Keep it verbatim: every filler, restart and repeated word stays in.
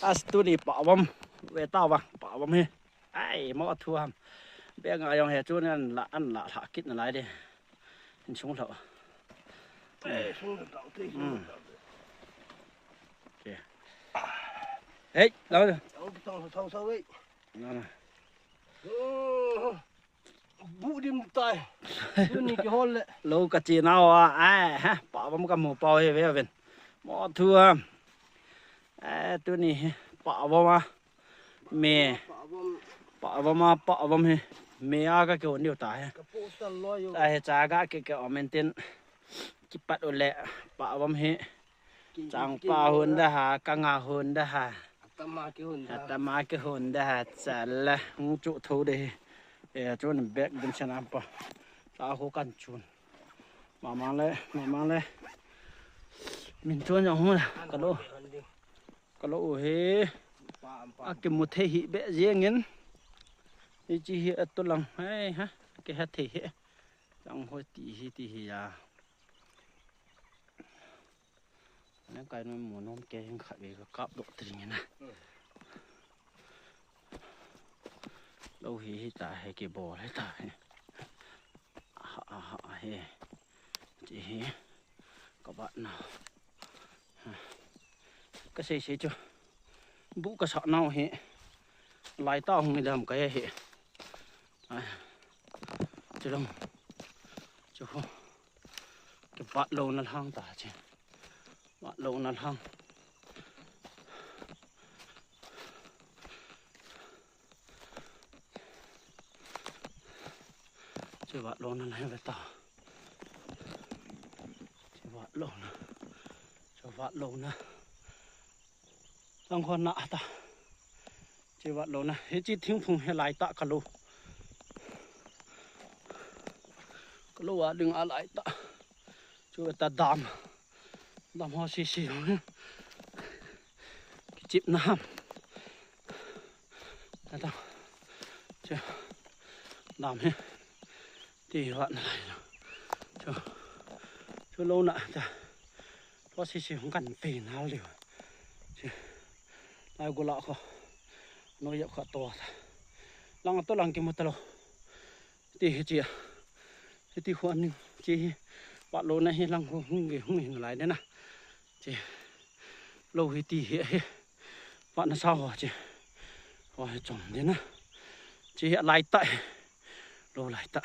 As tuni pavom. Ve tava pavom hi. Ai, mo thu ham. Be nga jong he chu nan la an la la kit na lai de. Hin sung lo. Eh, sung tau te. Hmm. Okay. Hey, lo. Tau tau tau tau ei. Na na. Bu dim tai. Tuni ki hol le. Lo ka chi nau a, ai ha, pavom ka mu pau he ve ven. Mo thu ham. Eh, tuni hi pavom a. Me. Pavom. Pavom a, pavom hi. Me a ka ke niu ta he. Ka postal lo yo. Ta he cha ga ke ke omen tin. Kipat u le pavom hi. Chang pa hun da ha, ka nga hun da ha. Tama ki hun da. Tama ke hun da ha, cha la. Hung chu thu de hi. E, chun bek din chana pa. Cha ho kan chun. Mamang le, mamang le. Min chun jong hu la. Ka lo. Ka lo u he. A ke mu thei hi be jeng in. Hi chi hi a to lang. Hai ha. Ke ha thei he. Chang ho ti hi ti hi ya. Nang kai no mu nom ke hin khat ve ka kap do tring na. Lo hi hi ta he ke bol he ta he. Ha ha ha he. Chi hi. Ka bat na. Ka sei sei chu. Bu ka sa nau hi. Lai ta hung dam ka he he. Ai. Chu dam. Chu ho. Ke bat lo na lang ta che. Bat lo na lang. Che bat lo na lang ve ta. Che bat lo na. Che bat lo na. Tang khon na ta. Che bat lo na. He chi thingphung he lai ta ka lo. Ka lo a ding a lai ta. Chu ta dam. Dam ho si si. Kichip na ham. Ta ta. Che. Dam he. Ti wat na lai lo. Chu. Chu lo na ta. Tua si si hung kan pe na liu. Chu. Lai gu la kho. No ya kho to ta. Lang to lang ki mo ta lo. Ti hi chi a. Ti khu an ning. Chi hi. Wat lo na hi lang khu hung ge hung hin lai de na. Chi. Lo hi ti hi hi. Wat na sa ho chi. Ho hi chom de na. Chi hi lai ta hi. Lo lai ta.